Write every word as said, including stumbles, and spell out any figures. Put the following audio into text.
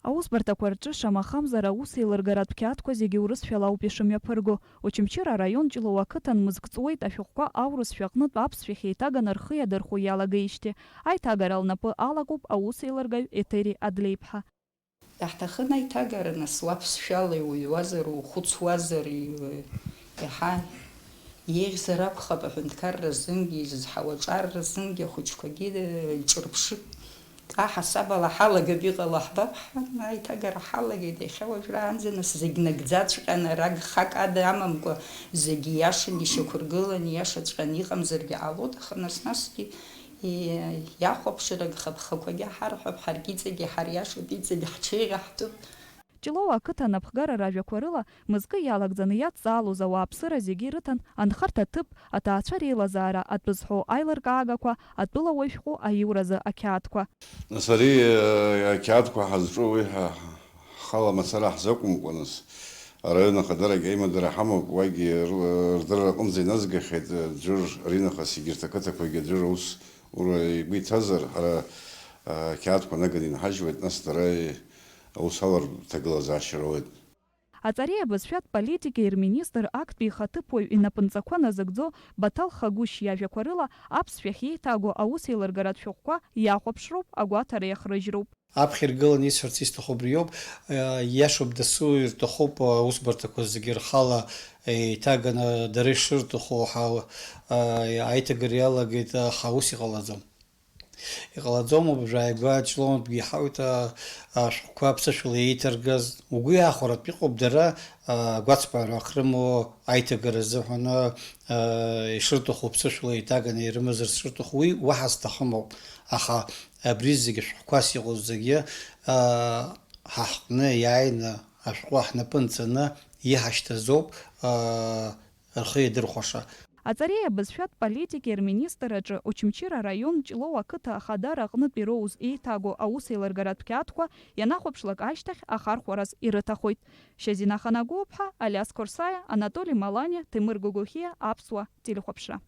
Аусбарҭақәа рҿы, шамахамзар, аусеилыргаратә қьаадқәа зегьы урысшәала ауп ишымҩаԥырго. Очамчыра араион Ҷлоу ақыҭан мызк ҵуеит ашәҟәқәа аурысшәа аҟнытә аԥсшәахь еиҭаганы рхы иадырхәо иалагеижьҭеи. Аиҭагара лнапы алакуп аусеилыргаҩ Етери Адлеиԥҳа. Иаҳҭахын аиҭагара, нас, уаԥсшәала иуҩуазар, ухәыцуазар, иу-, иаҳа еиӷьзар акәхап, аҳәынҭқарра азынгьы, изызҳауа аҿар азынгьы ахәыҷқәагьы, э, ҿырԥшып. Аҳасабала ҳалагап, иҟало ҳбап, ҳҳәан, аиҭагара ҳалагеит. Иахьа уажәраанӡа, нас, зегь нагӡаҵәҟьаны, ара гхак ада амамкәа, зегь ииашаны ишьақәыргыланы, ииашаҵәҟьаны иҟамзаргьы ҟалоит, аха нас, насгьы, и-, иахәаԥшыр агхаԥхақәагьы ҳарҳәап, ҳаргьы иҵегьы ҳариашоит, иҵегьы ҳҽеиӷьаҳтәуп. Ҷлоу ақыҭан аԥхгара ражәақәа рыла, мызкы иалагӡаны иадҵаалоз ауааԥсыра зегьы ирыҭан анхарҭа ҭыԥ, аҭаацәа реилазаара атәы зҳәо аилыркаагақәа, атәылауаҩ шәҟәы аиуразы ақьаадқәа. Нас ари, э, ақьаадқәа ҳазҿу уи ҳа-, ҳхала мацара ҳзақәымкәа, нас, араион ахадарагь аимадара ҳамоуп, уагьы р-, рдырра аҟынӡа иназгахьеит, э, џьыр аринахыс егьырҭ ақыҭақәагьы аџьыр аус ура игәы иҭазар, ҳара, э, ақьаадқәа наганы инҳажьуеит, нас дара аус аларҭагылазаашьа роуеит. Аҵареи абызшәатә политикеи рминистр актәи ихаҭыԥуаҩ инапынҵақәа назыгӡо Баҭал Хагәышь иажәақәа рыла, аԥсшәахь еиҭаго аусеилыргаратә шәҟәқәа иахәаԥшроуп, агәаҭара иахрыжьроуп. Аԥхьа иргыланы исҳәарц исҭаху убриоуп, э, иашоуп, дасу ирҭахуп, аусбарҭақәа зегьы рхала еиҭаганы дара ишырҭаху ҳа-, э, аиҭагара иалагеит, аха ус иҟалаӡом. Иҟалаӡом, уажәааигәа Ҷлоунтәгьы иҳауеит, а, ашәҟәқәа ԥсышәала еиҭаргаз. Угәы иахәаратәы иҟоуп дара, а, гәацԥааҩрак рымоу аиҭагара азыҳәан, а, ишырҭаху ԥсышәала еиҭаганы ирымазар шырҭаху, уи уаҳа зҭахым ауп. Аха абри зегьы ашәҟәқәас иҟоу зегьы, а, ҳа ҳҟны иааины ашәҟәы ҳнапы анҵаны иҳашьҭазоуп, а, рхы иадырхәаша. Аҵареи абызшәатә политикеи рминистр аҿы Очамчыра араион Ҷлоу ақыҭа ахадара аҟнытә ироуз еиҭаго аусеилыргаратә қьаадқәа ианахәаԥшлак ашьҭахь ахархәараз ирыҭахоит. Шьазина Ханагәыԥҳа, Алиас Қорсаиа, Анатоли Маланиа, Ҭемыр Гогохиа, Аԥсуа телехәаԥшра.